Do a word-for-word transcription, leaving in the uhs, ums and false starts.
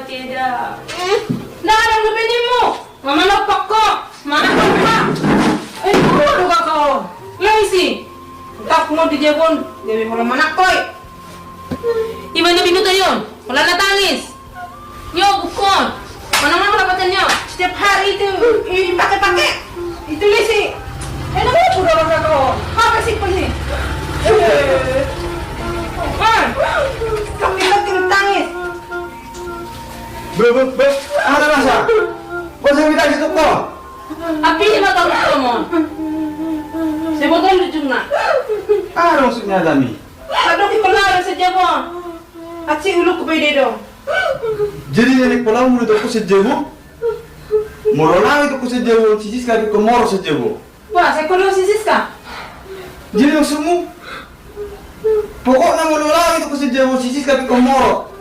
Tidak. Nda adong dope nimmu. Mama nopak ko. Mana ko? Eh, ko do kaka on. Lo isi. Entah ko mau di jebon. Jadi kalau mana koi. Iba na binoto i on. Holan na tangis. Nyo, bukan. Mana mau dapatkan nyo? Setiap hari itu dipakai-pakai. Itu lisi. Enak aku udah kaka on. Apa sih ini? Eh. Ah. Kami makin tangis. Be, be, be, aha na masa? Boasa mitangis tu ho? Api ma tau tu ho. Sebotol di jungna. Aha maksudna, Dami? Aduh, di kolam saja, Bang. Aci ulu ku bede dong. Jadi nenek pala mulu tu ho saja, Bang? Molo nang itu ho saja, Bang, si Siska di ho moro saja, Bang. Wah, saya kalau si Siska. Jadi maksudmu? Pokokna molo nang itu ho saja, Bang, si Siska di ho moro.